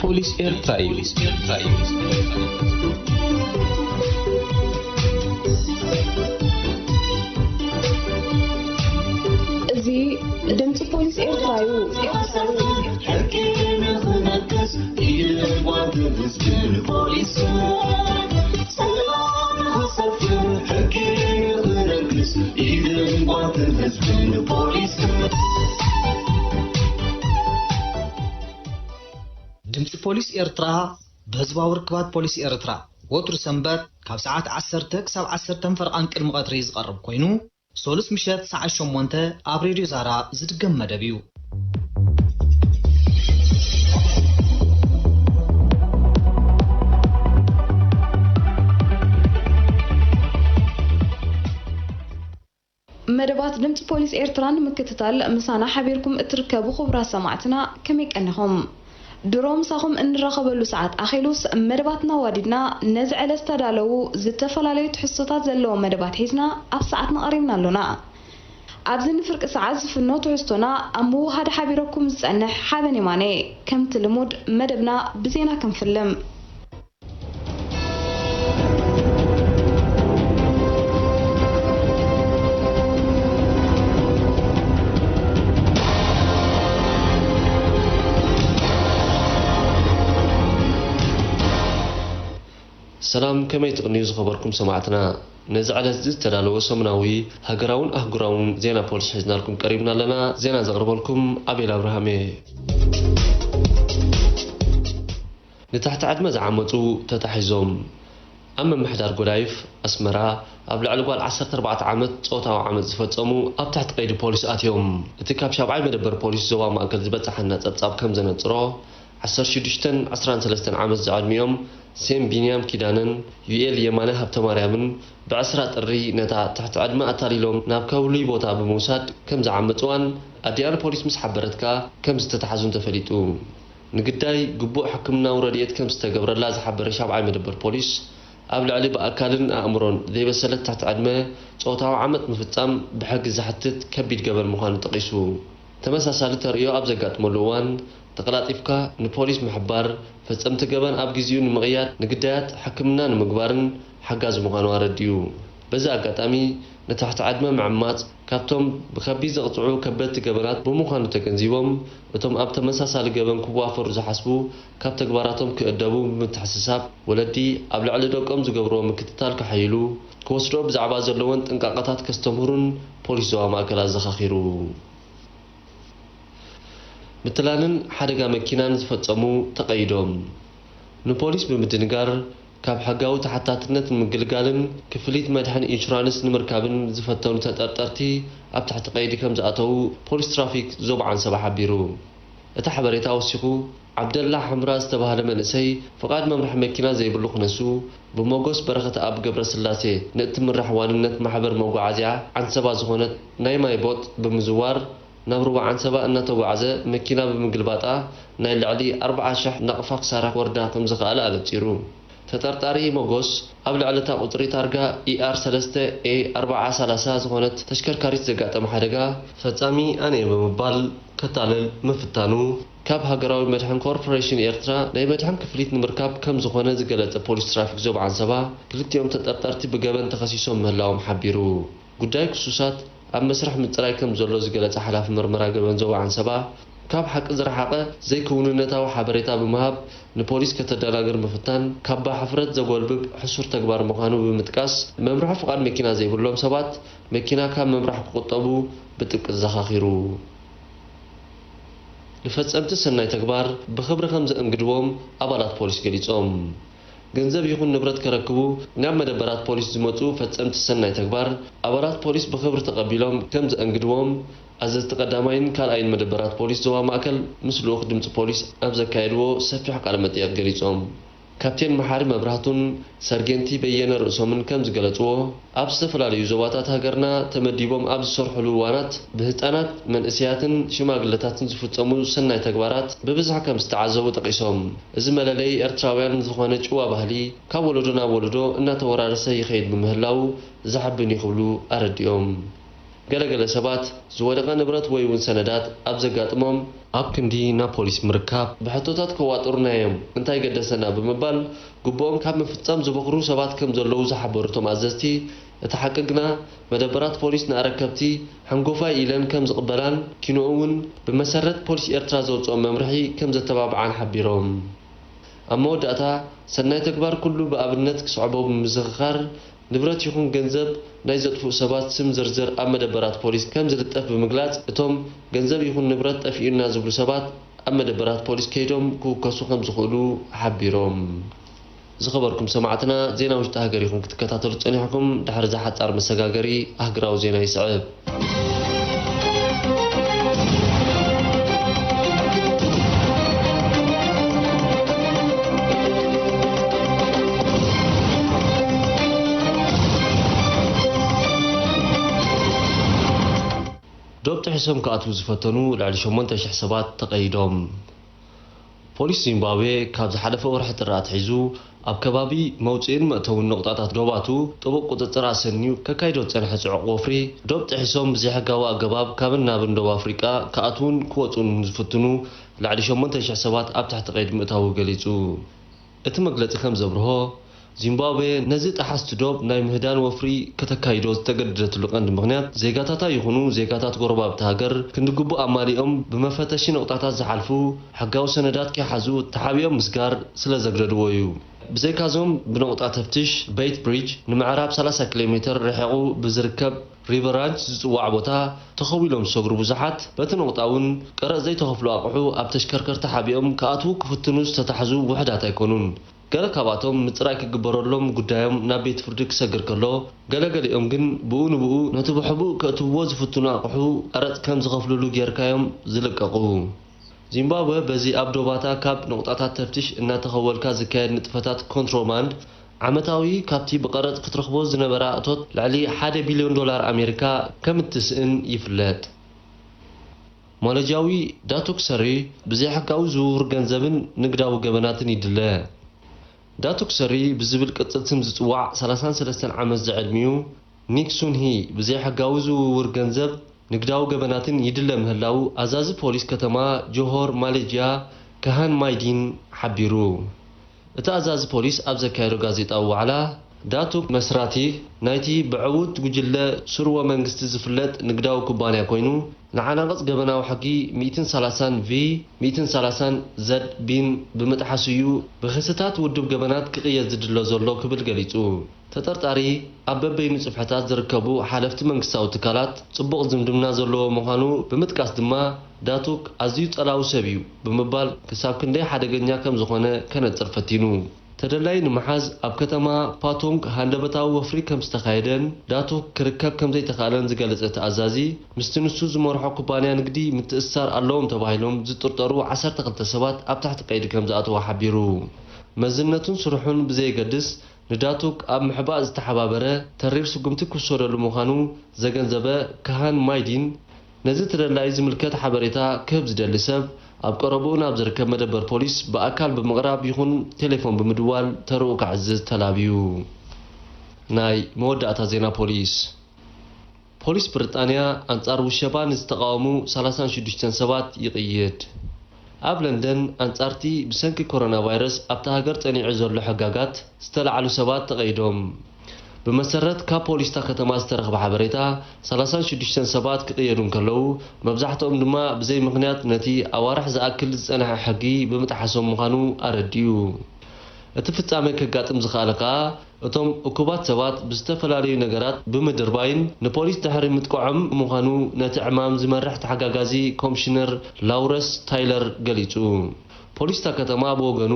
ፖሊስ ኤርትራ እዩ። ፖሊስ ኤርትራ እዩ። እዚ ድምፂ ፖሊስ ኤርትራ እዩ። ሕጊ ንኽነግስ ኢድን ጓንትን ህዝብን ፖሊስን። ሰላም ንኽሰፍን ሕጊ ንኽነግስ ኢድን ጓንትን ህዝብን ፖሊስን። ድምፂ ፖሊስ ኤርትራ ብህዝባዊ ርክባት ፖሊስ ኤርትራ ወትሩ ሰንበት ካብ ሰዓት ዓሰርተ ክሳብ ዓሰርተ ፈረቓን ቅድሚ ቀትሪ ዝቐርብ ኮይኑ፣ ሶሉስ ምሸት ሰዓት ሸሞንተ ኣብ ሬድዮ ዛራ ዝድገም መደብ እዩ። መደባት ድምፂ ፖሊስ ኤርትራ ንምክትታል ምሳና ሓቢርኩም እትርከቡ ክቡራት ሰማዕትና ከመይ ቀኒኹም? ድሮ ምሳኹም እንራኸበሉ ሰዓት ኣኺሉስ መደባትና ዋዲድና ነዚ ዕለት ዝተዳለዉ ዝተፈላለዩ ትሕዝቶታት ዘለዎም መደባት ሒዝና ኣብ ሰዓትና ቀሪብና ኣሎና። ኣብዚ ንፍርቂ ሰዓት ዝፍኖ ትሕዝቶና ኣብ ምውሃድ ሓቢረኩም ዝጸንሕ ሓበን የማነ። ከምቲ ልሙድ መደብና ብዜና ክንፍልም። ሰላም፣ ከመይ ትቕንዩ ዝኸበርኩም ሰማዕትና? ነዚ ዕለት እዚ ዝተዳለወ ሰሙናዊ ሃገራውን ኣህጉራውን ዜና ፖሊስ ሒዝናልኩም ቀሪብና ኣለና። ዜና ዘቕርበልኩም ኣቤል ኣብርሃም እየ። ንትሕቲ ዕድመ ዝዓመጹ ተታሒዞም። ኣብ ምምሕዳር ጎዳይፍ ኣስመራ ኣብ ልዕሊ ጓል ዓሰርተ ኣርባዕተ ዓመት ጾታዊ ዓመጽ ዝፈጸሙ ኣብ ትሕቲ ቀይዲ ፖሊስ ኣትዮም። እቲ ካብ ሻብዓይ መደበር ፖሊስ ዞባ ማእከል ዝበጽሓና ጸብጻብ ከም ዘነጽሮ፣ ዓሰርተ ሽዱሽተን ዕስራን ሰለስተን ዓመት ዝዕድሚኦም ሴም ቢንያም ኪዳነን ዩኤል የማነ ሃብተማርያምን ብዕስራ ጥሪ ነታ ትሕቲ ዕድመ ኣታሊሎም ናብ ከውሊ ቦታ ብምውሳድ ከም ዝዓመጽዋን ኣዲኣ ንፖሊስ ምስ ሓበረት ከኣ ከም ዝተታሕዙን ተፈሊጡ። ንግዳይ ግቡእ ሕክምናዊ ረድኤት ከም ዝተገብረላ ዝሓበረ ሻብዓይ መደበር ፖሊስ፣ ኣብ ልዕሊ ብኣካልን ኣእምሮን ዘይበሰለት ትሕቲ ዕድመ ጾታዊ ዓመጽ ምፍጻም ብሕጊ ዘሕትት ከቢድ ገበን ምዃኑ ጠቒሱ። ተመሳሳሊ ተርእዮ ኣብ ዘጋጥመሉ እዋን፣ ተቐላጢፍካ ንፖሊስ ምሕባር፣ ፈጸምቲ ገበን ኣብ ግዜኡ ንምቕያድ፣ ንግዳያት ሕክምና ንምግባርን ሓጋዚ ምዃኑ ኣረዲኡ። በዚ ኣጋጣሚ፣ ንትሕቲ ዕድመ ምዕማጽ ካብቶም ብከቢድ ዘቕጽዑ ከበድቲ ገበናት ብምዃኑ ተገንዚቦም፣ እቶም ኣብ ተመሳሳሊ ገበን ክዋፈሩ ዝሓስቡ ካብ ተግባራቶም ክእደቡ ብምትሕስሳብ፣ ወለዲ ኣብ ልዕሊ ደቆም ዝገብርዎ ምክትታል ከሐይሉ፣ ክወስድኦ ብዛዕባ ዘለወን ጥንቃቐታት ከስተምህሩን ፖሊስ ዞባ ማእከል ኣዘኻኺሩ። ምትላልን ሓደጋ መኪናን ዝፈጸሙ ተቐይዶም። ንፖሊስ ብምድንጋር፣ ካብ ሕጋዊ ተሓታትነት ንምግልጋልን ክፍሊት መድሕን ኢንሹራንስ ንምርካብን ዝፈተኑ ተጠርጠርቲ ኣብ ትሕቲ ቀይዲ ከም ዝኣተዉ ፖሊስ ትራፊክ ዞባ ዓንሰባ ሓቢሩ። እቲ ሓበሬታ ወሲኹ፣ ዓብደላ ሓምራ ዝተባህለ መንእሰይ ፍቓድ መምርሒ መኪና ዘይብሉ ክነሱ፣ ብሞጎስ በረኸተኣብ ገብረስላሴ ንእትምራሕ ዋንነት ማሕበር መጓዓዝያ ዓንሰባ ዝኾነት ናይ ማይ ቦጥ ብምዝዋር፣ ናብ ሩባ ዓንሰባ እናተጓዕዘ መኪና ብምግልባጣ ናይ ልዕሊ ኣርብዓ ሽሕ ናቕፋ ክሳራ ክወርዳ ከም ዝኸኣለ ኣነጺሩ። ተጠርጣሪ ሞጎስ፣ ኣብ ልዕሊ እታ ቁጽሪ ታርጋ ኢኣር ሰለስተ ኤ ኣርብዓ ሰላሳ ዝኾነት ተሽከርካሪት ዘጋጠመ ሓደጋ፣ ፈጻሚ ኣነ እየ ብምባል ከታልል ምፍታኑ፣ ካብ ሃገራዊ መድሕን ኮርፖሬሽን ኤርትራ ናይ መድሕን ክፍሊት ንምርካብ ከም ዝኾነ ዝገለጸ ፖሊስ ትራፊክ ዞባ ዓንሰባ፣ ክልቲኦም ተጠርጠርቲ ብገበን ተኸሲሶም ምህላዎም ሓቢሩ። ጉዳይ ክሱሳት ኣብ መስርሕ ምጽራይ ከም ዘሎ ዝገለጸ ሓላፊ መርመራ ገበን ዞባ ዓንሰባ፣ ካብ ሓቂ ዝረሓቐ ዘይክውንነታዊ ሓበሬታ ብምሃብ ንፖሊስ ከተደናግር ምፍታን፣ ካባ ሕፍረት ዘጎልብብ ሕሱር ተግባር ምዃኑ ብምጥቃስ፣ መምርሒ ፍቓድ መኪና ዘይብሎም ሰባት መኪና ካብ ምምራሕ ክቑጠቡ ብጥብቂ ዘኻኺሩ። ንፈጸምቲ ሰናይ ተግባር ብኽብሪ ከም ዘእንግድዎም ኣባላት ፖሊስ ገሊጾም። ገንዘብ ይኹን ንብረት ከረክቡ ናብ መደበራት ፖሊስ ዝመጹ ፈጸምቲ ሰናይ ተግባር፣ ኣባላት ፖሊስ ብኽብሪ ተቐቢሎም ከም ዘእንግድዎም፣ ኣዘዝቲ ቀዳማይን ካልኣይን መደበራት ፖሊስ ዞባ ማእከል ምስ ልኡኽ ድምጺ ፖሊስ ኣብ ዘካየድዎ ሰፊሕ ቃለ መጠይቕ ገሊጾም። ካፕቴን መሓሪ መብራህቱን ሰርጌንቲ በየነ ርእሶምን ከም ዝገለጽዎ፣ ኣብ ዝተፈላለዩ ዞባታት ሃገርና ተመዲቦም ኣብ ዝሰርሑሉ እዋናት፣ ብህጻናት፣ መንእሰያትን ሽማግለታትን ዝፍጸሙ ሰናይ ተግባራት ብብዝሒ ከም ዝተዓዘቡ ጠቒሶም፣ እዚ መለለዪ ኤርትራውያን ዝኾነ ጭዋ ባህሊ፣ ካብ ወለዶ ናብ ወለዶ እናተወራረሰ ይኸይድ ብምህላዉ ዘሐብን እዩ ክብሉ ኣረዲኦም። ገለገለ ሰባት ዝወደቐ ንብረት ወይ እውን ሰነዳት ኣብ ዘጋጥሞም፣ ኣብ ክንዲ ናብ ፖሊስ ምርካብ፣ ብሕቶታት ከዋጥሩና እዮም፣ እንታይ ገደሰና ብምባል ግቡኦም ካብ ምፍጻም ዝበኽሩ ሰባት ከም ዘለዉ ዝሓበሩ እቶም ኣዘዝቲ፣ እቲ ሓቂ ግና፣ መደበራት ፖሊስ ንኣረከብቲ ሓንጎፋይ ኢለን ከም ዝቕበላን፣ ኪንኡ እውን ብመሰረት ፖሊስ ኤርትራ ዘውጽኦ መምርሒ ከም ዘተባብዓን ሓቢሮም። ኣብ መወዳእታ፣ ሰናይ ተግባር ኩሉ ብኣብነት ክስዕቦ ብምዝኽኻር፣ ንብረት ይኹን ገንዘብ ናይ ዘጥፍኡ ሰባት ስም ዝርዝር ኣብ መደበራት ፖሊስ ከም ዝልጠፍ ብምግላጽ፣ እቶም ገንዘብ ይኹን ንብረት ጠፊኡና ዝብሉ ሰባት ኣብ መደበራት ፖሊስ ከይዶም ክውከሱ ከም ዝኽእሉ ሓቢሮም። ዝኸበርኩም ሰማዕትና፣ ዜና ውሽጢ ሃገር ኢኹም ክትከታተሉ ጸኒሕኩም። ድሕሪ እዚ ሓጻር መሰጋገሪ፣ ኣህግራዊ ዜና ይስዕብ። ዶብ ጥሒሶም ክኣትዉ ዝፈተኑ ልዕሊ ሸሞንተ ሽሕ ሰባት ተቐይዶም። ፖሊስ ዚምባብዌ ካብ ዝሓለፈ ወርሒ ጥሪ ኣትሒዙ ኣብ ከባቢ መውጽኢን መእተውን ነቑጣታት ዶባቱ ጥቡቕ ቁጽጽር ኣሰንዩ ከካይዶ ዝጸንሐ ጽዑቕ ወፍሪ፣ ዶብ ጥሒሶም ብዘይሕጋዊ ኣገባብ ካብን ናብን ዶብ ኣፍሪቃ ክኣትዉን ክወጹን ዝፍትኑ ልዕሊ ሸሞንተ ሽሕ ሰባት ኣብ ትሕቲ ቀይዲ ምእታዉ ገሊጹ። እቲ መግለጺ ከም ዘብርሆ፣ ዚምባብዌ ነዚ ጠሓስቲ ዶብ ናይ ምህዳን ወፍሪ ከተካይዶ ዝተገደደትሉ ቀንዲ ምኽንያት፣ ዜጋታታ ይኹኑ ዜጋታት ጎረባብቲ ሃገር ክንዲ ግቡእ ኣማሊኦም ብመፈተሺ ነቑጣታት ዝሓልፉ፣ ሕጋዊ ሰነዳት ከይሓዙ ተሓቢኦም ምስጋር ስለ ዘግደድዎ እዩ። ብዘይካዞም ብነቑጣ ተፍትሽ ቤይት ብሪጅ ንምዕራብ ሰላሳ ኪሎ ሜተር ርሒቑ ብዝርከብ ሪቨር ራንች ዝጽዋዕ ቦታ ተኸዊሎም ዝሰግሩ ብዙሓት፣ በቲ ነቑጣ እውን ቀረጽ ዘይተኸፍሉ ኣቕሑ ኣብ ተሽከርከርቲ ሓቢኦም ክኣትዉ ክፍትኑ ዝተታሕዙ ውሑዳት ኣይኮኑን። ገለ ካብኣቶም ምጽራይ ክግበረሎም ጉዳዮም ናብ ቤት ፍርዲ ክሰግር ከሎ፣ ገለገሊኦም ግን ብኡ ንብኡ ነቲ ብሕቡእ ከእትውዎ ዝፍትኑ ኣቕሑ ቀረጽ ከም ዝኸፍልሉ ጌርካዮም ዝልቀቑ። ዚምባብወ በዚ ኣብ ዶባታ ካብ ነቑጣታት ተፍትሽ እናተኸወልካ ዝካየድ ንጥፈታት ኮንትሮባንድ ዓመታዊ ካብቲ ብቐረጽ ክትረኽቦ ዝነበራ እቶት ልዕሊ ሓደ ቢልዮን ዶላር ኣሜሪካ ከም እትስእን ይፍለጥ። ማለጅያዊ ዳቱክ ሰሪ ብዘይሕጋዊ ዝውውር ገንዘብን ንግዳዊ ገበናትን ይድለ። ዳቱክ ሰሪ ብዝብል ቅጽል ስም ዝጽዋዕ ሰላሳን ሰለስተን ዓመት ዝዕድሚኡ ኒክ ሱንሂ ብዘይሕጋዊ ዝውውር ገንዘብ፣ ንግዳዊ ገበናትን ይድለ ምህላዉ ኣዛዚ ፖሊስ ከተማ ጆሆር ማሌጅያ ካሃን ማይዲን ሓቢሩ። እቲ ኣዛዚ ፖሊስ ኣብ ዘካየዶ ጋዜጣዊ ዋዕላ፣ ዳቱክ መስራቲ ናይቲ ብዕዉት ጉጅለ ስርወ መንግስቲ ዝፍለጥ ንግዳዊ ኩባንያ ኮይኑ፣ ንዓናቕጽ ገበናዊ ሕጊ ሚእትን ሰላሳን ቪ ሚእትን ሰላሳን ዘድ ቢን ብምጥሓሱ እዩ ብክስታት ውድብ ገበናት ክቕየድ ዝድሎ ዘሎ ክብል ገሊጹ። ተጠርጣሪ ኣብ በበይኑ ጽፍሕታት ዝርከቡ ሓለፍቲ መንግስታዊ ትካላት ጽቡቕ ዝምድና ዘለዎ ምዃኑ ብምጥቃስ ድማ፣ ዳቱክ ኣዝዩ ጸላዊ ሰብ እዩ ብምባል ክሳብ ክንደይ ሓደገኛ ከም ዝኾነ ከነጽር ፈቲኑ። ተደላዪ ንምሓዝ ኣብ ከተማ ፓቶንግ ሃንደበታዊ ወፍሪ ከም ዝተኻየደን ዳቱክ ክርከብ ከም ዘይተኻእለን ዝገለጸ እቲ ኣዛዚ፣ ምስቲ ንሱ ዝመርሖ ኩባንያ ንግዲ ምትእስሳር ኣለዎም ተባሂሎም ዝጥርጠሩ ዓሰርተ ክልተ ሰባት ኣብ ትሕቲ ቀይዲ ከም ዝኣተወ ሓቢሩ። መዝነቱን ስርሑን ብዘየገድስ፣ ንዳቱክ ኣብ ምሕባእ ዝተሓባበረ ተሪር ስጉምቲ ክውሰደሉ ምዃኑ ዘገንዘበ ካሃን ማይዲን፣ ነዚ ተደላዪ ዝምልከት ሓበሬታ ክህብ ዝደሊ ሰብ፣ ኣብ ቀረብኡ ናብ ዝርከብ መደበር ፖሊስ ብኣካል ብምቕራብ ይኹን ቴሌፎን ብምድዋል ተርኡ ክዕዝዝ ተላብዩ። ናይ መወዳእታ ዜና ፖሊስ። ፖሊስ ብሪጣንያ ኣንጻር ውሸባ ንዝተቓወሙ ሰላሳን ሽዱሽተን ሰባት ይቕይድ። ኣብ ለንደን ኣንጻርቲ ብሰንኪ ኮሮና ቫይረስ ኣብታ ሃገር ጸኒዑ ዘሎ ሕጋጋት ዝተላዕሉ ሰባት ተቐይዶም። ብመሰረት ካብ ፖሊስ እታ ከተማ ዝተረኽበ ሓበሬታ፣ ሰላሳን ሽዱሽተን ሰባት ክቕየዱ እንከለዉ፣ መብዛሕትኦም ድማ ብዘይ ምኽንያት ነቲ ኣዋርሕ ዝኣክል ዝጸንሐ ሕጊ ብምጥሓሶም ምዃኑ ኣረዲኡ። እቲ ፍጻመ ከጋጥም ዝኸኣለ ከኣ፣ እቶም እኩባት ሰባት ብዝተፈላለዩ ነገራት ብምድርባይን ንፖሊስ ድሕሪ ምጥቃዖም ምዃኑ ነቲ ዕማም ዝመርሕ ተሓጋጋዚ ኮምሽነር ላውረስ ታይለር ገሊጹ። ፖሊስ እታ ከተማ ብወገኑ፣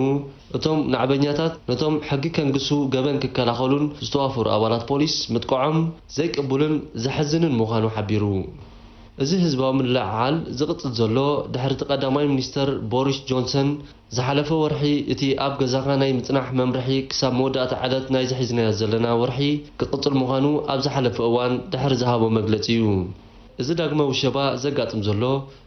እቶም ናዕበኛታት ነቶም ሕጊ ከንግሱ ገበን ክከላኸሉን ዝተዋፈሩ ኣባላት ፖሊስ ምጥቃዖም ዘይቅቡልን ዘሕዝንን ምዃኑ ሓቢሩ። እዚ ህዝባዊ ምልዕዓል ዝቕጽል ዘሎ፣ ድሕሪ እቲ ቀዳማይ ሚኒስተር ቦሪስ ጆንሰን ዝሓለፈ ወርሒ እቲ ኣብ ገዛኻ ናይ ምጽናሕ መምርሒ ክሳብ መወዳእታ ዕለት ናይዚ ሒዝናዮ ዘለና ወርሒ ክቕጽል ምዃኑ ኣብ ዝሓለፈ እዋን ድሕሪ ዝሃቦ መግለጺ እዩ። እዚ ዳግመ ውሸባ ዘጋጥም ዘሎ፣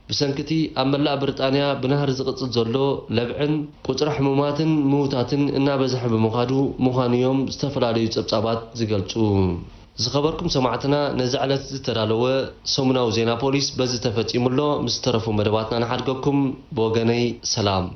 ብሰንኪ እቲ ኣብ መላእ ብሪጣንያ ብናህሪ ዝቕጽል ዘሎ ለብዕን ቁጽሪ ሕሙማትን ምዉታትን እናበዝሐ ብምዃዱ ምዃኑ እዮም ዝተፈላለዩ ጸብጻባት ዝገልጹ። ዝኸበርኩም ሰማዕትና፣ ነዚ ዕለት ዝተዳለወ ሰሙናዊ ዜና ፖሊስ በዚ ተፈጺሙ ኣሎ። ምስ ዝተረፉ መደባትና ንሓድገኩም። ብወገነይ ሰላም።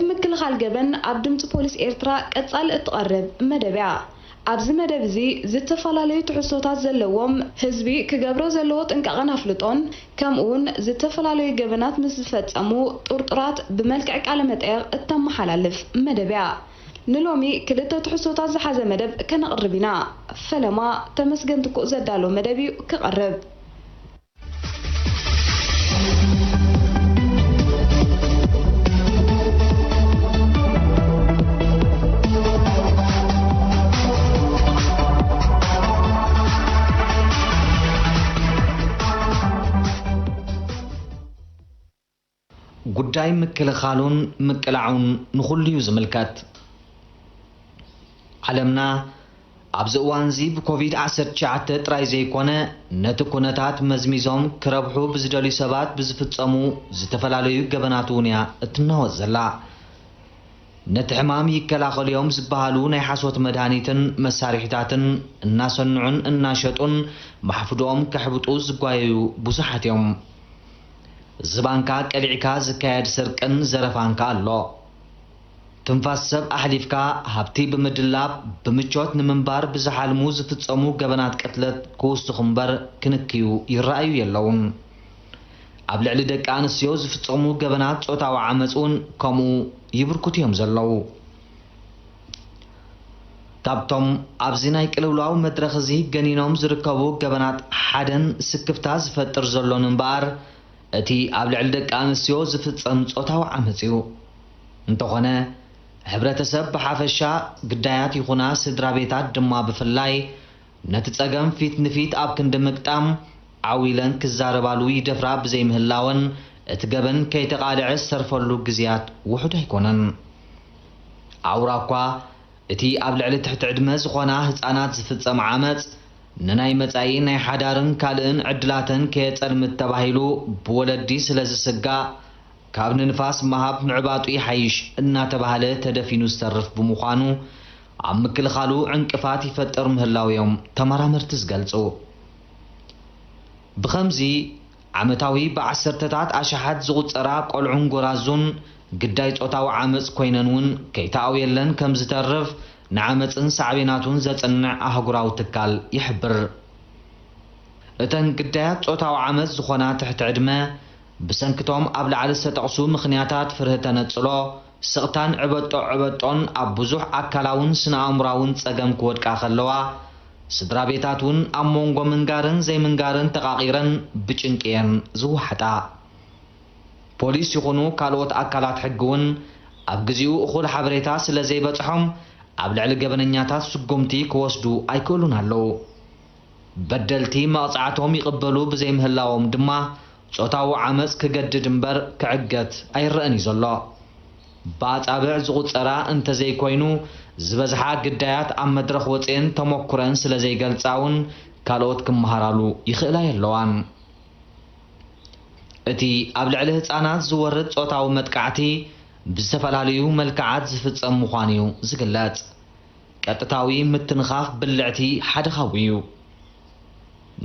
ምክልኻል ገበን ኣብ ድምፂ ፖሊስ ኤርትራ ቀጻሊ እትቐርብ መደብ እያ። ኣብዚ መደብ እዚ ዝተፈላለዩ ትሕዝቶታት ዘለዎም፣ ህዝቢ ክገብሮ ዘለዎ ጥንቃቐን ኣፍልጦን፣ ከምኡውን ዝተፈላለዩ ገበናት ምስ ዝፈጸሙ ጥርጡራት ብመልክዕ ቃለ መጠየቕ እተመሓላልፍ መደብ እያ። ንሎሚ ክልተ ትሕዝቶታት ዝሓዘ መደብ ከነቕርብ ኢና። ፈለማ ተመስገን ትኩእ ዘዳሎ መደብ እዩ ክቐርብ። ጉዳይ ምክልኻሉን ምቅላዑን ንኹሉ እዩ ዝምልከት። ዓለምና ኣብዚ እዋንዚ ብኮቪድ ዓሰርተ ትሽዓተ ጥራይ ዘይኮነ፣ ነቲ ኩነታት መዝሚዞም ክረብሑ ብዝደልዩ ሰባት ብዝፍጸሙ ዝተፈላለዩ ገበናት እውን እያ እትናወጽ ዘላ። ነቲ ሕማም ይከላኸሉ እዮም ዝበሃሉ ናይ ሓሶት መድሃኒትን መሳርሒታትን እናሰንዑን እናሸጡን ማሕፍድኦም ከሕብጡ ዝጓየዩ ብዙሓት እዮም። ዝባንካ ቀሊዕካ ዝካየድ ስርቅን ዘረፋን ከኣ ኣሎ። ትንፋስ ሰብ ኣሕሊፍካ ሃብቲ ብምድላብ ብምቾት ንምንባር ብዝሓልሙ ዝፍጸሙ ገበናት ቅትለት ክውስኹ እምበር ክንክዩ ይረኣዩ የለውን። ኣብ ልዕሊ ደቂ ኣንስትዮ ዝፍጸሙ ገበናት ጾታዊ ዓመጽ እውን ከምኡ ይብርክቱ እዮም ዘለዉ። ካብቶም ኣብዚ ናይ ቅልውላው መድረኽ እዚ ገኒኖም ዝርከቡ ገበናት ሓደን ስክፍታ ዝፈጥር ዘሎን እምበኣር፣ እቲ ኣብ ልዕሊ ደቂ ኣንስትዮ ዝፍጸም ጾታዊ ዓመጽ እዩ። እንተኾነ፣ ሕብረተሰብ ብሓፈሻ፣ ግዳያት ይኹና ስድራ ቤታት ድማ ብፍላይ፣ ነቲ ጸገም ፊት ንፊት ኣብ ክንዲ ምግጣም፣ ዓው ኢለን ክዛረባሉ ይደፍራ ብዘይምህላወን፣ እቲ ገበን ከይተቓልዐ ዝተርፈሉ ግዜያት ውሑድ ኣይኮነን። ኣውራ እኳ እቲ ኣብ ልዕሊ ትሕቲ ዕድመ ዝኾና ህጻናት ዝፍጸም ዓመጽ፣ ንናይ መጻኢ ናይ ሓዳርን ካልእን ዕድላተን ከየጸልምት ተባሂሉ ብወለዲ ስለ ዝስጋእ፣ ካብ ንንፋስ ምሃብ ምዕባጡ ይሓይሽ እናተባህለ ተደፊኑ ዝተርፍ ብምዃኑ፣ ኣብ ምክልኻሉ ዕንቅፋት ይፈጥር ምህላው እዮም ተመራመርቲ ዝገልጹ። ብኸምዚ፣ ዓመታዊ ብዓሰርተታት ኣሽሓት ዝቑጸራ ቆልዑን ጎራዙን ግዳይ ጾታዊ ዓመጽ ኮይነን እውን ከይተኣውየለን ከም ዝተርፍ ንዓመጽን ሳዕቤናቱን ዘጽንዕ ኣህጉራዊ ትካል ይሕብር። እተን ግዳያት ጾታዊ ዓመጽ ዝኾና ትሕቲ ዕድመ፣ ብሰንክቶም ኣብ ላዕሊ ዝተጠቕሱ ምኽንያታት ፍርሂ ተነጽሎ፣ ስቕታን ዕበጦ ዕበጦን ኣብ ብዙሕ ኣካላውን ስነ-ኣእምሮኣውን ጸገም ክወድቃ ከለዋ፣ ስድራ ቤታት እውን ኣብ መንጎ ምንጋርን ዘይምንጋርን ተቓቒረን ብጭንቂ እየን ዝወሓጣ። ፖሊስ ይኹኑ ካልኦት ኣካላት ሕጊ እውን ኣብ ግዜኡ እኹል ሓበሬታ ስለ ዘይበጽሖም፣ ኣብ ልዕሊ ገበነኛታት ስጉምቲ ክወስዱ ኣይክእሉን ኣለዉ። በደልቲ መቕጻዕቶም ይቕበሉ ብዘይምህላዎም ድማ፣ ጾታዊ ዓመጽ ክገድድ እምበር ክዕገት ኣይረኣን እዩ ዘሎ። ብኣጻብዕ ዝቑጸራ እንተዘይኮይኑ፣ ዝበዝሓ ግዳያት ኣብ መድረኽ ወጺኤን ተመኩረን ስለ ዘይገልጻ እውን፣ ካልኦት ክመሃራሉ ይኽእላ የለዋን። እቲ ኣብ ልዕሊ ህጻናት ዝወርድ ጾታዊ መጥቃዕቲ ብዝተፈላለዩ መልክዓት ዝፍጸም ምዃኑ እዩ ዝግለጽ። ቀጥታዊ ምትንኻፍ ብልዕቲ ሓደ ካብኡ እዩ።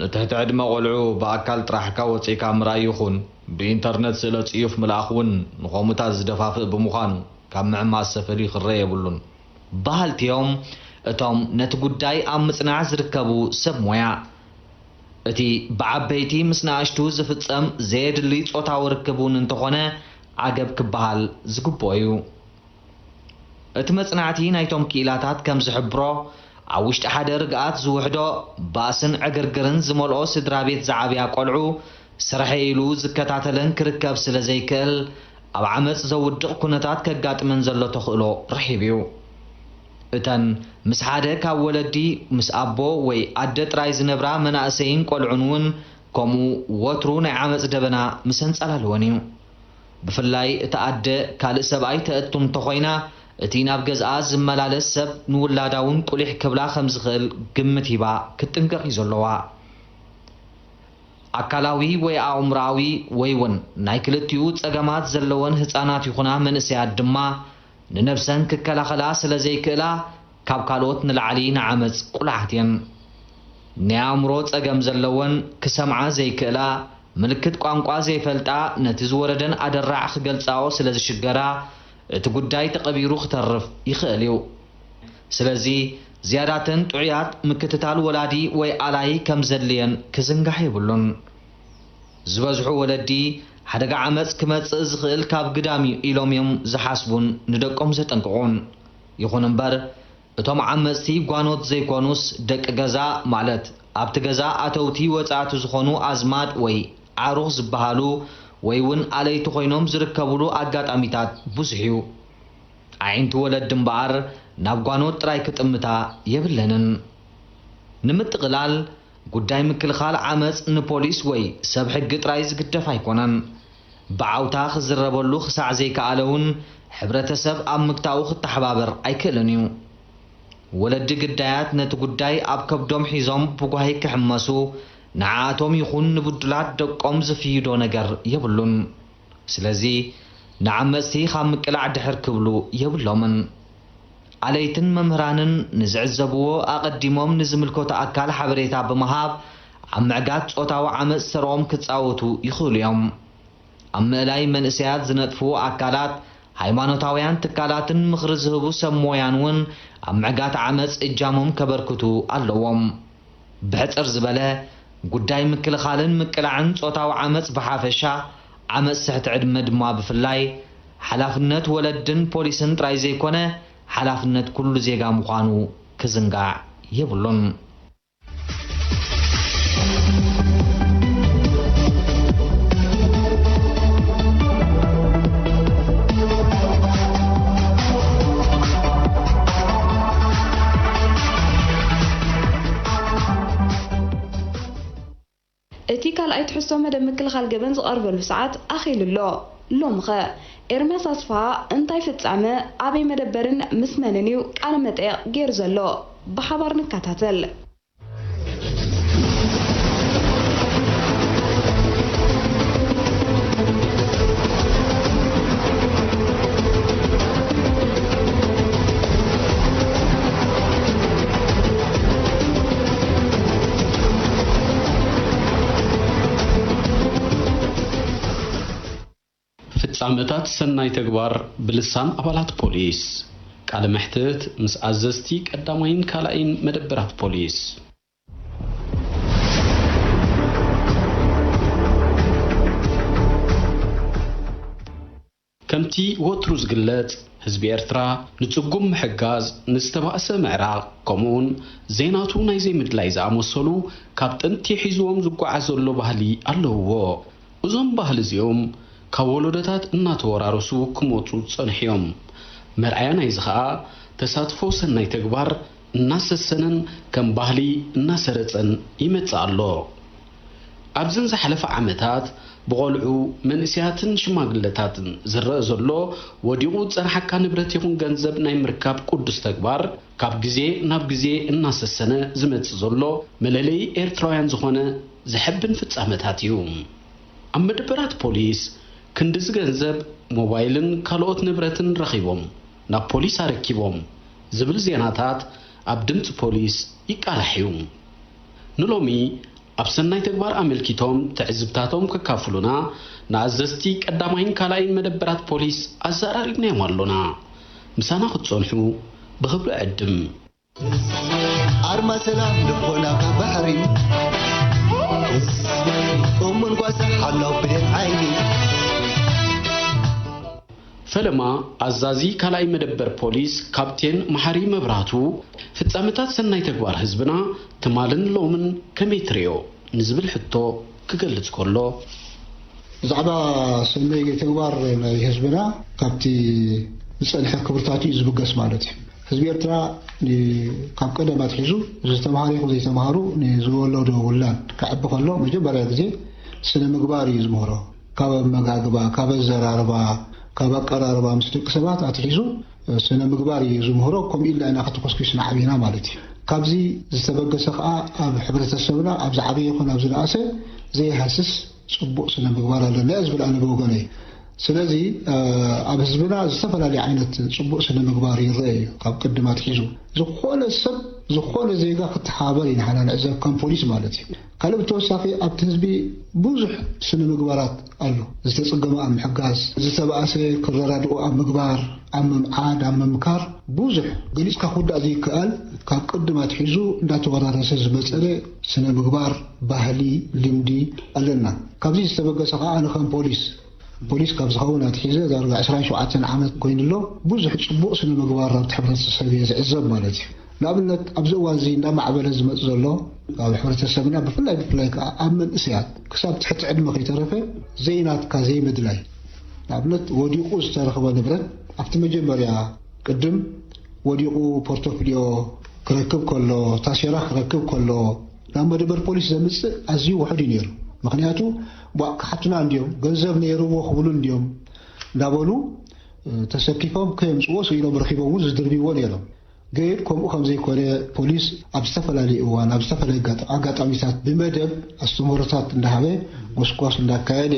ንትሕቲ ዕድመ ቆልዑ ብኣካል ጥራሕካ ወጺእካ ምርኣይ ይኹን ብኢንተርነት ስእለ ጽዩፍ ምልኣኽ እውን ንኸምኡታት ዝደፋፍእ ብምዃኑ፣ ካብ ምዕማስ ተፈልዩ ክረአ የብሉን፣ በሃልቲ እዮም እቶም ነቲ ጉዳይ ኣብ ምጽናዕ ዝርከቡ ሰብ ሞያ። እቲ ብዓበይቲ ምስ ንኣሽቱ ዝፍጸም ዘየድሊ ጾታዊ ርክብ እውን እንተኾነ፣ ዓገብ ክበሃል ዝግብኦ እዩ። እቲ መጽናዕቲ ናይቶም ክኢላታት ከም ዝሕብሮ፣ ኣብ ውሽጢ ሓደ ርግኣት ዝውሕዶ፣ ባእስን ዕግርግርን ዝመልኦ ስድራ ቤት ዝዓብያ ቆልዑ፣ ስርሐይ ኢሉ ዝከታተለን ክርከብ ስለ ዘይክእል፣ ኣብ ዓመጽ ዘውድቕ ኩነታት ከጋጥመን ዘሎ ተኽእሎ ርሒብ እዩ። እተን ምስ ሓደ ካብ ወለዲ፣ ምስ ኣቦ ወይ ኣደ ጥራይ ዝነብራ መናእሰይን ቆልዑን እውን ከምኡ ወትሩ ናይ ዓመጽ ደበና ምስ ኣንጸላልወን እዩ። ብፍላይ እታ ኣደ ካልእ ሰብኣይ ተእቱ እንተኾይና፣ እቲ ናብ ገዝኣ ዝመላለስ ሰብ ንውላዳ እውን ቁሊሕ ክብላ ከም ዝኽእል ግምት ሂባ ክትጥንቀቕ እዩ ዘለዋ። ኣካላዊ ወይ ኣእምሮኣዊ ወይ እውን ናይ ክልቲኡ ጸገማት ዘለወን ህጻናት ይኹና መንእሰያት ድማ ንነብሰን ክከላኸላ ስለ ዘይክእላ፣ ካብ ካልኦት ንላዕሊ ንዓመጽ ቁሉዓት እየን። ናይ ኣእምሮ ጸገም ዘለወን፣ ክሰምዓ ዘይክእላ፣ ምልክት ቋንቋ ዘይፈልጣ፣ ነቲ ዝወረደን ኣደራዕ ክገልጻኦ ስለ ዝሽገራ፣ እቲ ጉዳይ ተቐቢሩ ክተርፍ ይኽእል እዩ። ስለዚ፣ ዝያዳተን ጥዑያት ምክትታል ወላዲ ወይ ኣላይ ከም ዘድልየን ክዝንጋዕ የብሉን። ዝበዝሑ ወለዲ፣ ሓደጋ ዓመጽ ክመጽእ ዝኽእል ካብ ግዳም እዩ ኢሎም እዮም ዝሓስቡን ንደቆም ዘጠንቅቑን። ይኹን እምበር፣ እቶም ዓመጽቲ ጓኖት ዘይኮኑስ፣ ደቂ ገዛ፣ ማለት ኣብቲ ገዛ ኣተውቲ ወጻእቲ ዝኾኑ ኣዝማድ ወይ ዓሩኽ ዝበሃሉ፣ ወይ እውን ኣለይቲ ኮይኖም ዝርከቡሉ ኣጋጣሚታት ብዙሕ እዩ። ኣዒንቲ ወለዲ እምበኣር ናብ ጓኖት ጥራይ ክጥምታ የብለንን። ንምጥቕላል፣ ጉዳይ ምክልኻል ዓመጽ ንፖሊስ ወይ ሰብ ሕጊ ጥራይ ዝግደፍ ኣይኮነን። ብዓውታ ክዝረበሉ ክሳዕ ዘይከኣለ እውን፣ ሕብረተሰብ ኣብ ምግታኡ ክተሓባበር ኣይክእልን እዩ። ወለዲ ግዳያት ነቲ ጉዳይ ኣብ ከብዶም ሒዞም ብጓሂ ክሕመሱ፣ ንዓኣቶም ይኹን ንብዱላት ደቆም ዝፍይዶ ነገር የብሉን። ስለዚ፣ ንዓመጽቲ ካብ ምቅላዕ ድሕር ክብሉ የብሎምን። ኣለይትን መምህራንን ንዝዕዘብዎ ኣቐዲሞም ንዝምልከቶ ኣካል ሓበሬታ ብምሃብ፣ ኣብ ምዕጋት ጾታዊ ዓመጽ ተርኦም ክጻወቱ ይኽእሉ እዮም። ኣብ ምእላይ መንእሰያት ዝነጥፉ ኣካላት፣ ሃይማኖታውያን ትካላትን ምኽሪ ዝህቡ ሰብ ሞያን እውን ኣብ ምዕጋት ዓመጽ እጃሞም ከበርክቱ ኣለዎም። ብሕጽር ዝበለ፣ ጉዳይ ምክልኻልን ምቅላዕን ጾታዊ ዓመጽ ብሓፈሻ፣ ዓመጽ ትሕቲ ዕድመ ድማ ብፍላይ፣ ሓላፍነት ወለድን ፖሊስን ጥራይ ዘይኮነ፣ ሓላፍነት ኩሉ ዜጋ ምዃኑ ክዝንጋዕ የብሉን። እቲ ካልኣይ ትሕዝቶ መደብ ምክልኻል ገበን ዝቐርበሉ ሰዓት ኣኺሉ ኣሎ። ሎምኸ ኤርምያስ ኣስፍሃ እንታይ ፍጻመ ኣበይ መደበርን ምስ መንን እዩ ቃለ መጠየቕ ገይሩ ዘሎ? ብሓባር ንከታተል። ፍጻመታት ሰናይ ተግባር ብልሳን ኣባላት ፖሊስ። ቃለ መሕትት ምስ ኣዘዝቲ ቀዳማይን ካልኣይን መደበራት ፖሊስ። ከምቲ ወትሩ ዝግለጽ፣ ህዝቢ ኤርትራ ንጽጉም ምሕጋዝ፣ ንዝተባእሰ ምዕራቕ፣ ከምኡውን ዘይናቱ ናይ ዘይምድላይ ዝኣመሰሉ ካብ ጥንቲ ሒዝዎም ዝጓዓዝ ዘሎ ባህሊ ኣለውዎ። እዞም ባህሊ እዚኦም ካብ ወለዶታት እናተወራረሱ ክመጹ ዝጸንሑ እዮም። መርኣያ ናይዚ ኸኣ፣ ተሳትፎ ሰናይ ተግባር እናሰሰነን ከም ባህሊ እናሰረጸን ይመጽእ ኣሎ። ኣብዘን ዝሓለፋ ዓመታት፣ ብቖልዑ፣ መንእሰያትን ሽማግለታትን ዝረኣ ዘሎ፣ ወዲቑ ዝጸንሓካ ንብረት ይኹን ገንዘብ ናይ ምርካብ ቅዱስ ተግባር፣ ካብ ግዜ ናብ ግዜ እናሰሰነ ዝመጽእ ዘሎ፣ መለለዪ ኤርትራውያን ዝኾነ ዘሐብን ፍጻመታት እዩ። ኣብ መደበራት ፖሊስ፣ ክንድዚ ገንዘብ፣ ሞባይልን ካልኦት ንብረትን ረኺቦም፣ ናብ ፖሊስ ኣረኪቦም ዝብል ዜናታት ኣብ ድምጺ ፖሊስ ይቃላሕ እዩ። ንሎሚ ኣብ ሰናይ ተግባር ኣመልኪቶም ትዕዝብታቶም ከካፍሉና ንኣዘዝቲ ቀዳማይን ካልኣይን መደበራት ፖሊስ ኣዘራሪብናዮም ኣሎና። ምሳና ክትጸንሑ ብኽብሪ እዕድም። ኣርማ ሰላም ልቦና ካብ ባሕሪ፣ እሙን ጓሳ ሓላው ብሌን ዓይኒ። ፈለማ ኣዛዚ ካልኣይ መደበር ፖሊስ ካፕቴን መሓሪ መብራህቱ፣ ፍጻመታት ሰናይ ተግባር ህዝብና ትማልን ሎምን ከመይ ትርእዮ ንዝብል ሕቶ ክገልጽ ከሎ፣ ብዛዕባ ሰናይ ተግባር ናይ ህዝብና ካብቲ ዝጸንሐ ክብርታቱ እዩ ዝብገስ ማለት እዩ። ህዝቢ ኤርትራ ን-፣ ካብ ቀደም ኣትሒዙ ዝተምሃረ ይኹን ዘይተምሃሩ ንዝወለዶ ውላድ ክዓቢ ከሎ መጀመርያ ግዜ ስነ ምግባር እዩ ዝምህሮ። ካብ ኣመጋግባ፣ ካብ ኣዘራርባ፣ ካብ ኣቀራርባ ምስ ደቂ ሰባት ኣትሒዙ ስነ ምግባር እዩ ዝምህሮ። ከምኡ ኢልና ኢና ከተኾስኪስና ዓቢና ማለት እዩ። ካብዚ ዝተበገሰ ከዓ ኣብ ሕብረተሰብና ኣብ ዝዓበየ ይኹን ኣብ ዝነኣሰ ዘይሃስስ ፅቡቕ ስነ ምግባር ኣለና እየ ዝብል ኣነ ብወገነይ። ስለዚ ኣብ ህዝብና ዝተፈላለዩ ዓይነት ፅቡቕ ስነ ምግባር ይረአ እዩ። ካብ ቅድም ኣትሒዙ ዝኾነ ሰብ ዝኾነ ዜጋ ክተሓባበር ኢና ንሕና ንዕዘብ ከም ፖሊስ ማለት እዩ። ካልእ ብተወሳኺ ኣብቲ ህዝቢ ብዙሕ ስነ ምግባራት ኣሎ። ዝተፀገመ ኣብ ምሕጋዝ፣ ዝተባእሰ ክረዳድኡ ኣብ ምግባር፣ ኣብ ምምዓድ፣ ኣብ ምምካር ብዙሕ ገሊፅካ ክውዳእ ዘይከኣል ካብ ቅድም ኣትሒዙ እንዳተወራረሰ ዝመፀለ ስነ ምግባር፣ ባህሊ፣ ልምዲ ኣለና። ካብዚ ዝተበገሰ ከዓ ኣነ ከም ፖሊስ ፖሊስ ካብ ዝኸውን ኣትሒዘ ዳርጋ ዕስራን ሸውዓተን ዓመት ኮይኑ ኣሎ። ብዙሕ ፅቡቕ ስነ ምግባር ኣብቲ ሕብረተሰብ እየ ዝዕዘብ ማለት እዩ። ንኣብነት ኣብዚ እዋን እዚ እንዳማዕበለ ዝመፅ ዘሎ ኣብ ሕብረተሰብና ብፍላይ ብፍላይ ከዓ ኣብ መንእሰያት ክሳብ ትሕቲ ዕድመ ከይተረፈ ዘይናትካ ዘይምድላይ። ንኣብነት ወዲቑ ዝተረኽበ ንብረት ኣብቲ መጀመርያ ቅድም ወዲቑ ፖርቶፍሊዮ ክረክብ ከሎ፣ ታሴራ ክረክብ ከሎ ናብ መደበር ፖሊስ ዘምፅእ ኣዝዩ ውሑድ እዩ ነይሩ። ምክንያቱ ቧእ ክሓቱና እንዲዮም፣ ገንዘብ ነይርዎ ክብሉ እንዲዮም እንዳበሉ ተሰኪፎም ከየምፅዎ ስኢኖም ረኪቦም እውን ዝድርብይዎ ነይሮም። ግን ከምኡ ከም ዘይኮነ ፖሊስ ኣብ ዝተፈላለዩ እዋን ኣብ ዝተፈላለዩ ኣጋጣሚታት ብመደብ ኣስተምህሮታት እንዳሃበ ጎስጓስ እንዳካየደ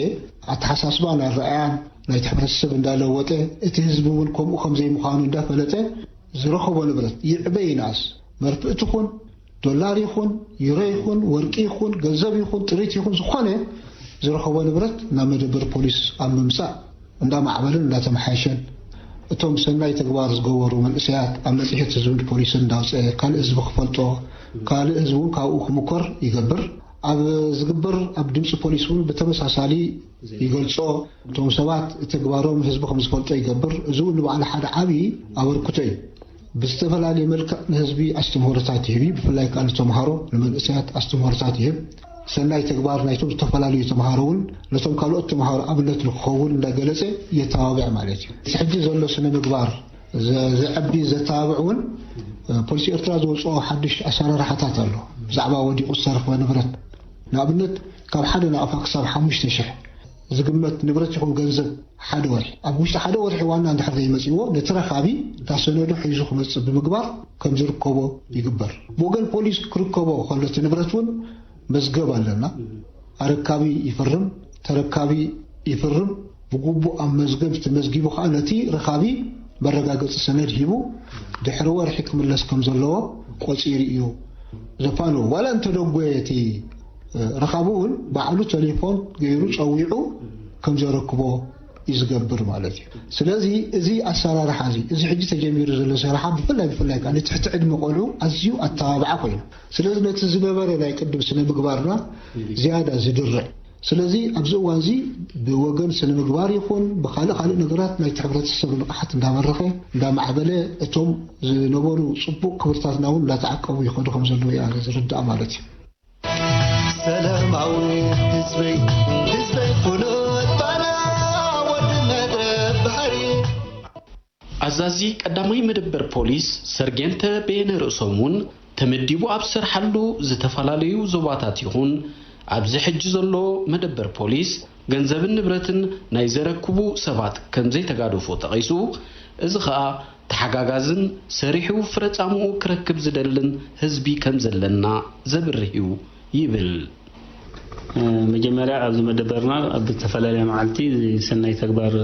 ኣተሓሳስባን ኣረኣያን ናይቲ ሕብረተሰብ እንዳለወጠ እቲ ህዝቢ እውን ከምኡ ከም ዘይምዃኑ እንዳፈለጠ ዝረኸቦ ንብረት ይዕበ ይንኣስ መርፍእ ትኹን ዶላር ይኹን ዩሮ ይኹን ወርቂ ይኹን ገንዘብ ይኹን ጥሪት ይኹን ዝኾነ ዝረኸቦ ንብረት ናብ መደበር ፖሊስ ኣብ ምምፃእ እንዳማዕበለን እንዳተመሓየሸን እቶም ሰናይ ተግባር ዝገበሩ መንእሰያት ኣብ መፅሄት ህዝብን ፖሊስን እንዳውፀ ካልእ ህዝቢ ክፈልጦ ካልእ ህዝቢ እውን ካብኡ ክምኮር ይገብር። ኣብ ዝግበር ኣብ ድምፂ ፖሊስ እውን ብተመሳሳሊ ይገልፆ። እቶም ሰባት ተግባሮም ህዝቢ ከም ዝፈልጦ ይገብር። እዚ እውን ንባዕሉ ሓደ ዓብዪ ኣበርክቶ እዩ። ብዝተፈላለየ መልክዕ ንህዝቢ ኣስተምህሮታት ይህብ እዩ። ብፍላይ ከዓ ንተምሃሮ ንመንእሰያት ኣስተምህሮታት ይህብ። ሰናይ ተግባር ናይቶም ዝተፈላለዩ ተምሃሮ እውን ነቶም ካልኦት ተምሃሮ ኣብነት ንክኸውን እንዳገለፀ የተባብዕ ማለት እዩ። እዚ ሕጂ ዘሎ ስነ ምግባር ዘዕቢ ዘተባብዕ እውን ፖሊሲ ኤርትራ ዘውፅኦ ሓድሽ ኣሰራርሓታት ኣሎ። ብዛዕባ ወዲቑ ዝተረኽበ ንብረት ንኣብነት ካብ ሓደ ናቕፋ ክሳብ ሓሙሽተ ሽሕ ዝግመት ንብረት ይኹን ገንዘብ ሓደ ወርሒ ኣብ ውሽጢ ሓደ ወርሒ ዋና እንድሕር ዘይመፅዎ ነቲ ረካቢ እታ ሰነዱ ሒዙ ክመፅእ ብምግባር ከም ዝርከቦ ይግበር። ብወገን ፖሊስ ክርከቦ ከሎ እቲ ንብረት እውን መዝገብ ኣለና። ኣረካቢ ይፍርም፣ ተረካቢ ይፍርም። ብግቡእ ኣብ መዝገብ ተመዝጊቡ ከዓ ነቲ ረኻቢ መረጋገፂ ሰነድ ሂቡ ድሕሪ ወርሒ ክምለስ ከም ዘለዎ ቆፂሩ እዩ ዘፋንዎ። ዋላ እንተደጎየ እቲ ረኻቢ እውን ባዕሉ ቴሌፎን ገይሩ ፀዊዑ ከም ዘረክቦ እዩ ዝገብር ማለት እዩ። ስለዚ እዚ ኣሰራርሓ እዚ እዚ ሕጂ ተጀሚሩ ዘሎ ሰራሓ ብፍላይ ብፍላይ ከዓ ንትሕቲ ዕድመ ቆልዑ ኣዝዩ ኣተባብዓ ኮይኑ ስለዚ ነቲ ዝነበረ ናይ ቅድም ስነ ምግባርና ዝያዳ ዝድርዕ ስለዚ ኣብዚ እዋን እዚ ብወገን ስነ ምግባር ይኹን ብካልእ ካልእ ነገራት ናይቲ ሕብረተሰብ ንቕሓት እንዳበረኸ እንዳማዕበለ እቶም ዝነበሩ ፅቡቕ ክብርታትና እውን እንዳተዓቀቡ ይኸዱ ከም ዘለዉ እየ ኣነ ዝርዳእ ማለት እዩ። ሰላማዊ ህዝበይ ህዝበይ ፍሉጥ ባና ወዲ መድረኽ ባሕሪ ኣዛዚ ቀዳማይ መደበር ፖሊስ ሰርጌንተ በየነ ርእሶም እውን ተመዲቡ ኣብ ዝሰርሓሉ ዝተፈላለዩ ዞባታት ይኹን ኣብዚ ሕጂ ዘሎ መደበር ፖሊስ ገንዘብን ንብረትን ናይ ዘረክቡ ሰባት ከምዘይተጋደፎ ጠቒሱ፣ እዚ ኸኣ ተሓጋጋዝን ሰሪሑ ፍረ ጻምኡ ክረክብ ዝደልን ህዝቢ ከምዘለና ዘብርህ እዩ ይብል። መጀመርያ ኣብዚ መደበርና ኣብ ዝተፈላለያ መዓልቲ ሰናይ ተግባር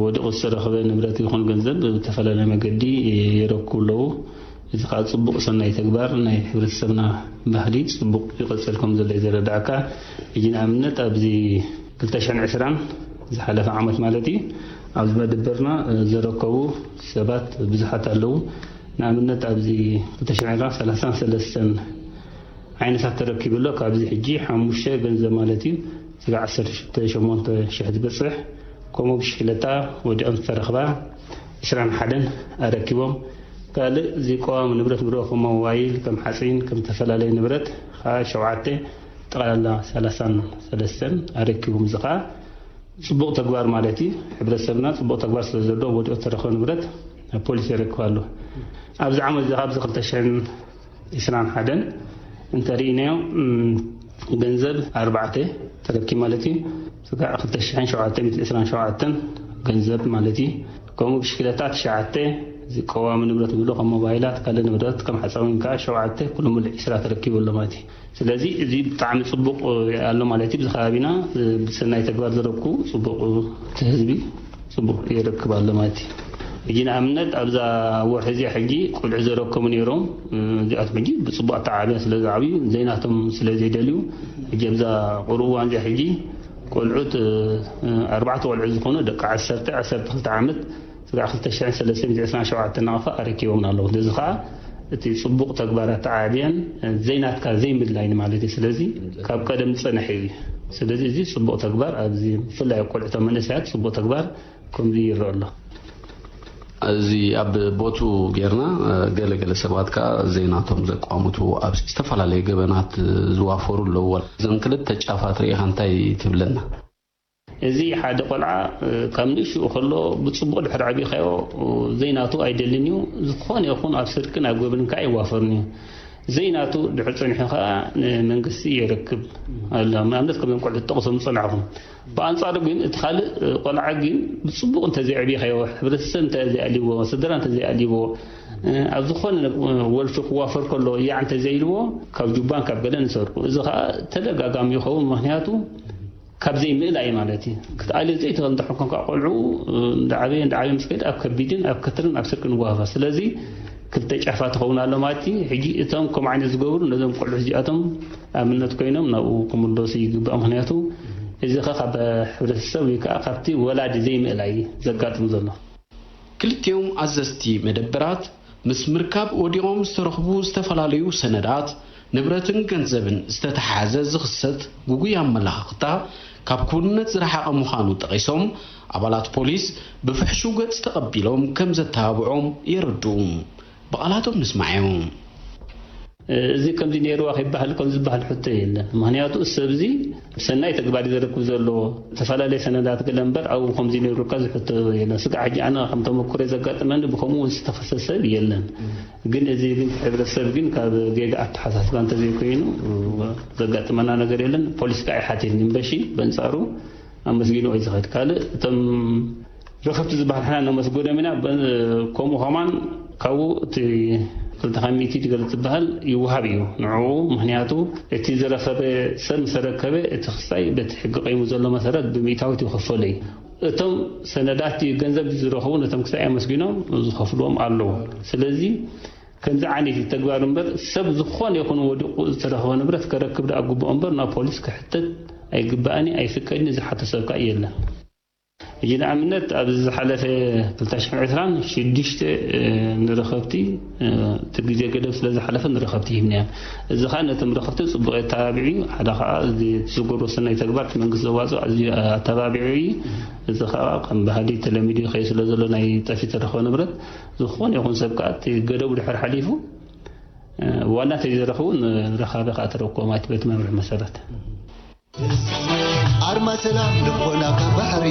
ወዲቑ ዝተረኸበ ንብረት ይኹን ገንዘብ ብዝተፈላለየ መገዲ የረክቡ ኣለዉ። እዚ ከዓ ፅቡቕ ሰናይ ተግባር ናይ ሕብረተሰብና ባህሊ ፅቡቕ ይቐፅል ከም ዘሎ እዩ ዘረዳእካ። ሕጂ ንኣብነት ኣብዚ ክልተ ሽሕን ዕስራን ዝሓለፈ ዓመት ማለት እዩ ኣብዚ መደበርና ዘረከቡ ሰባት ብዙሓት ኣለዉ። ንኣብነት ኣብዚ ክልተ ሽሕን ዕስራን ሰላሳን ሰለስተን ዓይነታት ተረኪቡ ኣሎ። ካብዚ ሕጂ ሓሙሽተ ገንዘብ ማለት እዩ ስጋዕ ዓሰርተ ሸሞንተ ሽሕ ዝበፅሕ ከምኡ ብሽክለታ ወዲቐን ዝተረኽባ ዕስራን ሓደን ኣረኪቦም። ካልእ እዚ ቀዋሚ ንብረት ንብሎ ከም ሞባይል፣ ከም ሓፂን፣ ከም ዝተፈላለዩ ንብረት ከዓ ሸውዓተ ጠቕላላ ሰላሳን ሰለስተን ኣረኪቦም። እዚ ከዓ ፅቡቕ ተግባር ማለት እዩ። ሕብረተሰብና ፅቡቕ ተግባር ስለ ዘለዎ ወዲቑ ዝተረኸበ ንብረት ናብ ፖሊስ የረክብ ኣሎ። ኣብዚ ዓመት እዚ ኣብዚ ክልተ ሽሕን ዕስራን ሓደን እንተርኢናዮ ገንዘብ ኣርባዕተ ተረኪብ ማለት እዩ። ስጋዕ ክልተ ሽሕን ሸውዓተ ሚእትን ዕስራን ሸውዓተን ገንዘብ ማለት እዩ። ከምኡ ብሽክለታ ትሽዓተ፣ እዚ ቀዋሚ ንብረት ንብሎ ከም ሞባይላት፣ ካልእ ንብረት ከም ሓፃዊን ከዓ ሸውዓተ፣ ኩሉ ሙሉእ ዒስራ ተረኪቡ ኣሎ ማለት እዩ። ስለዚ እዚ ብጣዕሚ ፅቡቕ ኣሎ ማለት እዩ። ብዚ ከባቢና ብሰናይ ተግባር ዘረኩ ፅቡቕ፣ እቲ ህዝቢ ፅቡቕ ይረክብ ኣሎ ማለት እዩ። ሕጂ ንኣብነት ኣብዛ ወርሒ እዚኣ ሕጂ ቆልዑ ዘረከሙ ነይሮም። እዚኣቶም ሕጂ ብፅቡቕ ኣተዓብያ ስለ ዝዓብዩ ዘይናቶም ስለ ዘይደልዩ ሕጂ ኣብዛ ቁሩብ እዋን እዚኣ ሕጂ ቆልዑት ኣርባዕተ ቆልዑ ዝኾኑ ደቂ ዓሰርተ ዓሰርተ ክልተ ዓመት ስጋዕ ክልተ ሽሕን ሰለስተ ሚእትን ዕስራን ሸውዓተን ናቕፋ ኣረኪቦም ኣለዉ። እዚ ኸዓ እቲ ጽቡቕ ተግባራት ተዓብየን ዘይናትካ ዘይምድላይን ማለት እዩ። ስለዚ ካብ ቀደም ዝጸንሐ እዩ። ስለዚ እዚ ጽቡቕ ተግባር ኣብዚ ብፍላይ ኣብ ቆልዑ እቶም መንእሰያት ጽቡቅ ተግባር ከምዚ ይረአ ኣሎ። እዚ ኣብ ቦቱ ጌርና ገለገለ ሰባት ከዓ ዘይናቶም ዘቋምቱ ኣብ ዝተፈላለየ ገበናት ዝዋፈሩ ኣለዉ። እዘን ክልተ ጫፋት ርኢኻ እንታይ ትብለና? እዚ ሓደ ቆልዓ ካብ ንእሽኡ ከሎ ብፅቡቕ ድሕር ዓቢኻዮ ዘይናቱ ኣይደልን እዩ። ዝኾነ ይኹን ኣብ ስርቅን ኣብ ገብርን ከዓ ይዋፈርን እዩ። ዘይናቱ ድሕር ፀኒሑ ከዓ ንመንግስቲ የረክብ ኣሎ። ንኣብነት ከምዞም ቆልዑ ተጠቕሶም ዝፀናሕኹም። ብኣንፃሩ ግን እቲ ካልእ ቆልዓ ግን ብፅቡቕ እንተዘይዕቢኻዮ፣ ሕብረተሰብ እንተዘይኣልይዎ፣ ስድራ እንተዘይኣልይዎ፣ ኣብ ዝኾነ ወልፊ ክዋፈር ከሎ ያዕ እንተዘይልዎ ካብ ጁባን ካብ ገለን ይሰርቁ። እዚ ከዓ ተደጋጋሚ ይኸውን። ምክንያቱ ካብ ዘይምእላይ ማለት እዩ። ክትኣልዮ ዘይትኽእል እንድሕር ኮንካ ቆልዑ እንዳዓበየ እንዳዓበየ ምስ ከደ ኣብ ከቢድን ኣብ ከትርን ኣብ ስርቅን ይዋፈር። ስለዚ ክልተ ጫፋ ትኸውን ኣሎ ማለት እዩ። ሕጂ እቶም ከምኡ ዓይነት ዝገብሩ ነዞም ቆልዑ እዚኣቶም ኣብነት ኮይኖም ናብኡ ክምለሱ ይግባእ። ምክንያቱ እዚ ኸ ካብ ሕብረተሰብ ወይ ከዓ ካብቲ ወላዲ ዘይምእላይ ዘጋጥም ዘሎ። ክልቲኦም ኣዘዝቲ መደበራት ምስ ምርካብ ወዲቖም ዝተረኽቡ ዝተፈላለዩ ሰነዳት፣ ንብረትን ገንዘብን ዝተተሓሓዘ ዝኽሰት ግጉይ ኣመለኻኽታ ካብ ክውንነት ዝረሓቐ ምዃኑ ጠቒሶም፣ ኣባላት ፖሊስ ብፍሕሹው ገጽ ተቐቢሎም ከም ዘተባብዖም የረድኡ። ብቓላቶም ንስማዓዮም። እዚ ከምዚ ነይርዋ ከይበሃል ከምዚ ዝበሃል ሕቶ የለን። ምኽንያቱ እዚ ሰብ እዚ ሰናይ ተግባር እዩ ዘረክብ ዘሎ። ዝተፈላለየ ሰነዳት ገለ እምበር ኣብኡ ከምዚ ነይሩካ ዝሕቶ የለን። ስጋዕ ሕጂ ኣነ ከም ተመኩሮ ዘጋጥመኒ ብከምኡ እውን ዝተኸሰ ሰብ የለን። ግን እዚ ግን ሕብረተሰብ ግን ካብ ጌጋ ኣተሓሳስባ እንተዘይኮይኑ ዘጋጥመና ነገር የለን። ፖሊስ ከዓ ይሓትየኒ እምበሺ በንጻሩ ኣመስጊኑ እዩ ዝኸድ። ካልእ እቶም ረኸብቲ ዝበሃል ሕና ነመስግኖም ኢና። ከምኡ ከማን ካብኡ እቲ ክልተ ሚእቲ ገለ ዝበሃል ይወሃብ እዩ ንዕኡ። ምኽንያቱ እቲ ዝረኸበ ሰብ ምስ ተረከበ እቲ ክሳይ በቲ ሕጊ ቀይሙ ዘሎ መሰረት ብሚእታዊት ይኸፈሎ እዩ። እቶም ሰነዳት ገንዘብ ዝረኸቡ ነቶም ክሳይ ኣመስጊኖም ዝኸፍልዎም ኣለዉ። ስለዚ ከምዚ ዓይነት እዩ ተግባር እምበር ሰብ ዝኾነ ይኹን ወዲቑ ዝተረኸበ ንብረት ከረክብ ደኣ ግብኦ እምበር ናብ ፖሊስ ክሕተት ኣይግባእን እዩ፣ ኣይፍቀድን እዩ። ዝሓቶ ሰብ ከኣ የለን። ሕጂ ንኣብነት ኣብዚ ዝሓለፈ ክልተ ሽሕን ዕስራን ሽዱሽተ ንረኸብቲ እቲ ግዜ ገደብ ስለ ዝሓለፈ ንረኸብቲ ሂብናዮም። እዚ ኸኣ ነቶም ረኸብቲ ጽቡቕ የተባብዕ እዩ። ሓደ ኸኣ እዚ ዝገብሮ ሰናይ ተግባር እቲ መንግስቲ ዘዋጽኦ ኣዝዩ ኣተባብዑ እዩ። እዚ ኸኣ ከም ባህሊ ተለሚዱ ይኸይድ ስለ ዘሎ ናይ ጠፊ ዝተረኸበ ንብረት ዝኾነ ይኹን ሰብ ከኣ እቲ ገደቡ ድሕር ሓሊፉ ዋና ተይዘረኽቡ ንረኻቢ ከኣ ተረክቦ ማለት በቲ መምርሒ መሰረት። ኣርማ ሰላም ልቦና ካብ ባሕሪ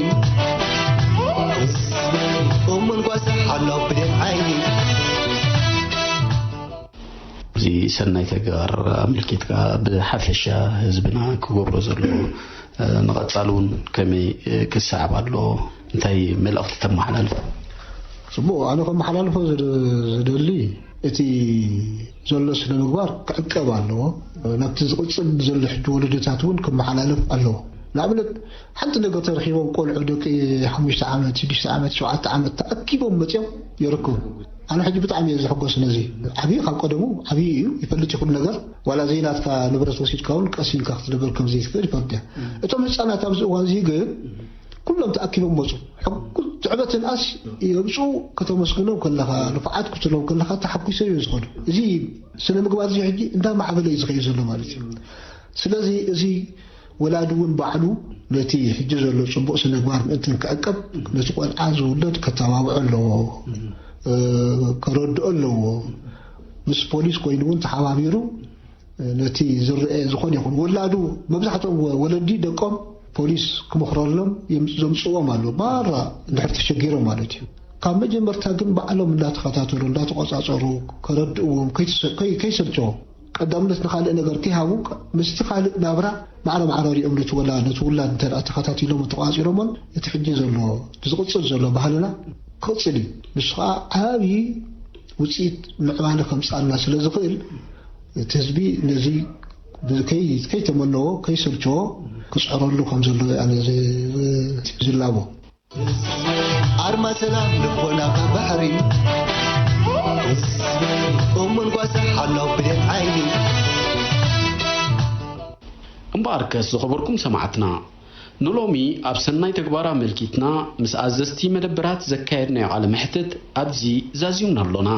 እሙን ጓሳ ሓላው ብሌን ዓይኒ። እዚ ሰናይ ተግባር ኣመልኪትካ ብሓፈሻ ህዝብና ክገብሮ ዘለዎ ንቐጻሊ እውን ከመይ ክሰዕብ ኣለዎ? እንታይ መልእኽቲ ተመሓላልፍ? ጽቡቕ፣ ኣነ ከመሓላልፎ ዝደ- ዝደሊ እቲ ዘሎ ስነ ምግባር ክዕቀብ ኣለዎ። ናብቲ ዝቕጽል ዘሎ ሕጂ ወለዶታት እውን ክመሓላለፍ ኣለዎ። ንኣብነት ሓንቲ ነገር ተረኺቦም ቆልዑ ደቂ ሓሙሽተ ዓመት፣ ሽዱሽተ ዓመት፣ ሸውዓተ ዓመት ተኣኪቦም መጺኦም የረክቡ። ኣነ ሕጂ ብጣዕሚ እየ ዝሕጎስ ነዚ። ዓብዪ ካብ ቀደሙ ዓብዪ እዩ፣ ይፈልጥ ይኹን ነገር ዋላ ዘይናትካ ንብረት ወሲድካ እውን ቀስ ኢልካ ክትነብር ከም ዘይትኽእል ይፈልጥ እየ። እቶም ህፃናት ኣብዚ እዋን እዚ ግን ኩሎም ተኣኪቦም መፁ። ሕጉስ ትዕበትን ኣስ የብፁ ከተመስግኖም ከለኻ ንፉዓት ክትሎም ከለኻ ተሓጒሶም እዮም ዝኾኑ። እዚ ስነ ምግባር እዚ ሕጂ እንዳማዕበለ እዩ ዝኸይድ ዘሎ ማለት እዩ። ስለዚ እዚ ወላዲ እውን ባዕሉ ነቲ ሕጂ ዘሎ ፅቡቕ ስነ ምግባር ምእንትን ክዕቀብ ነቲ ቆልዓ ዝውለድ ከተባብዖ ኣለዎ፣ ከረድኦ ኣለዎ። ምስ ፖሊስ ኮይኑ እውን ተሓባቢሩ ነቲ ዝረአ ዝኾነ ይኹን ወላዱ መብዛሕትኦም ወለዲ ደቆም ፖሊስ ክመኽረሎም ዘምፅዎም ኣሎ ማራ እንድሕር ተሸጊሮም ማለት እዩ። ካብ መጀመርታ ግን ባዕሎም እንዳተኸታተሉ እንዳተቆፃፀሩ ከረድእዎም ከይሰልቸዎም ቀዳምነት ንካልእ ነገር ከይሃቡ ምስቲ ካልእ ናብራ ማዕረ ማዕረ ሪኦም ነቲ ወላ ነቲ ውላድ እንተ ተኸታቲሎም ተቋፂሮሞን እቲ ሕጂ ዘሎ ዝቕፅል ዘሎ ባህልና ክቕጽል እዩ። ንሱ ኸዓ ዓብዪ ውፅኢት ምዕባለ ከምፅኣልና ስለ ዝኽእል፣ እቲ ህዝቢ ነዚ ከይ-፣ ከይተመነዎ፣ ከይሰልቸዎ ክፅዕረሉ ከም ዘለዎ እየ ኣነ ዝ-፣ ዝላቦ። ኣርማ ሰላም ልቦና ካብ ባሕሪ፣ እሙን ጓሳ ሓላው ብሌን ዓይኒ። እምበኣርከስ ዝኸበርኩም ሰማዕትና፣ ንሎሚ ኣብ ሰናይ ተግባር ኣመልኪትና ምስ ኣዘዝቲ መደበራት ዘካየድናዮ ቃለ መሕትት ኣብዚ ዛዚምና ኣሎና።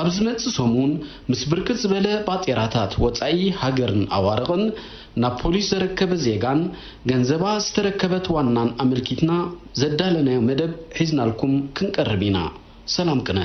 ኣብ ዝመጽእ ሰሙን ምስ ብርክት ዝበለ ባጤራታት ወጻኢ ሃገርን ኣዋርቕን ናብ ፖሊስ ዘረከበ ዜጋን ገንዘባ ዝተረከበት ዋናን ኣመልኪትና ዘዳለናዮ መደብ ሒዝናልኩም ክንቀርብ ኢና። ሰላም ቅነ።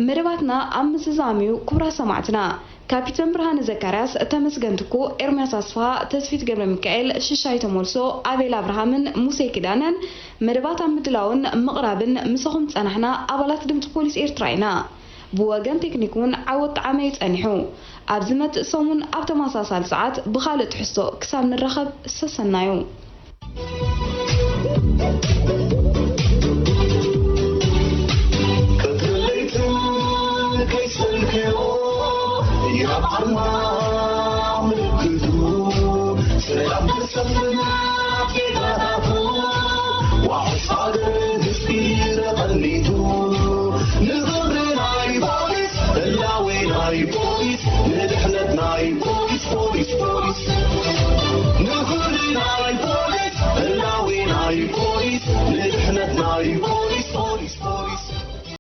መደባትና ኣብ ምዝዛም እዩ። ክቡራት ሰማዕትና፣ ካፒተን ብርሃነ ዘካርያስ፣ ተመስገን ትኩ፣ ኤርምያስ ኣስፍሃ፣ ተስፊት ገብረ ሚካኤል፣ ሽሻይ ተመልሶ፣ ኣቤል ኣብርሃምን ሙሴ ኪዳነን መደባት ኣብ ምድላውን ምቕራብን ምሳኹም ዝጸናሕና ኣባላት ድምጺ ፖሊስ ኤርትራ ኢና። ብወገን ቴክኒክ እውን ዓወት ጠዓመ እዩ ጸኒሑ። ኣብ ዝመጽእ ሰሙን ኣብ ተመሳሳሊ ሰዓት ብኻልእ ትሕዝቶ ክሳብ ንራኸብ ሰሰናዩ። ቀትርን ለይትን ከይሰልከዮ፣ ያብ ኣርማ ምልክቱ ሰላም ተሰፍና ጌታታቱ፣ ዋሕስ ሃገር ህዝቢ ተቐኒቱ፣ ንኽብሪ ናይ ፖሊስ፣ ህላዌ ናይ ፖሊስ፣ ንድሕነት ናይ ፖሊስ፣ ፖሊስ፣ ፖሊስ፣ ንኽብሪ ናይ ፖሊስ፣ ህላዌ ናይ ፖሊስ፣ ንድሕነት ናይ ፖሊስ፣ ፖሊስ፣ ፖሊስ።